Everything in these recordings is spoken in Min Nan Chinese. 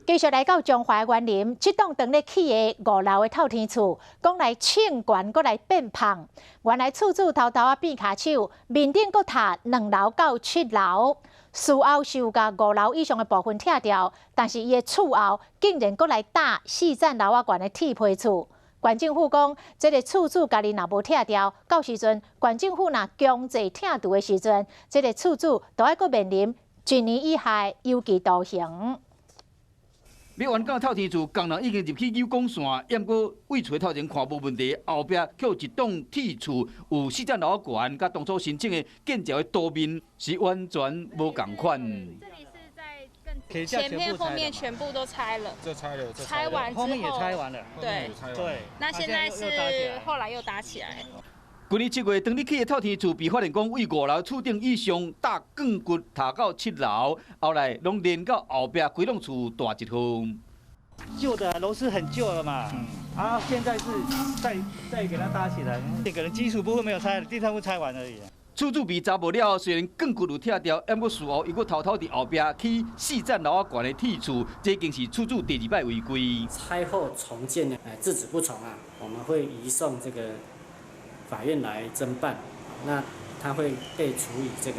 繼續來到彰化員林，這棟當咧起的五樓的透天厝，講來衝懸，閣來變胖。原來厝主偷偷仔變跤手，面頂閣拆2樓到7樓，事後是有共五樓以上的部分拆掉，但是伊的厝後竟然閣來搭四層樓仔懸的鐵皮厝。縣政府講，這个厝主家己若無拆掉，到時陣縣政府若強制拆除的時陣，這个厝主都愛閣面臨1年以下有期徒刑。欲完工透天厝，工人已經入去扭鋼線，毋過對厝頭前看無問題，後壁卻有一棟鐵厝，有四層樓懸，佮當初申請的建造的圖面是完全無仝款。前面後面全部都拆了，這拆了，拆完之後，後面也拆完了，對對。那現在是後來又搭起來。去年7月，當咧起的透天厝被發現講對五樓厝頂以上搭鋼骨塔到七樓，後來攏連到後壁規棟厝大一號。舊的樓是很舊了嘛，啊，現在是再給它搭起來，可能基礎部分沒有拆，地上部拆完而已。厝主被查無了，雖然鋼骨有拆掉，毋過事後伊閣偷偷佇後壁起四層樓仔懸的鐵厝，這已經是厝主第二擺違規。拆後重建呢，制止不從啊，我們會移送這個法院來偵辦，那他會被處以這個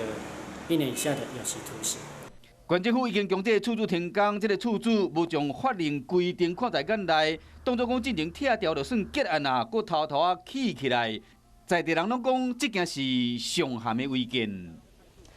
1年以下的有期徒刑。縣政府已經強制厝主停工，這个厝主無將法令規定看在眼內，當作講進前拆掉就算結案啊，閣偷偷仔起起來，在地人攏講這件是上懸的違建。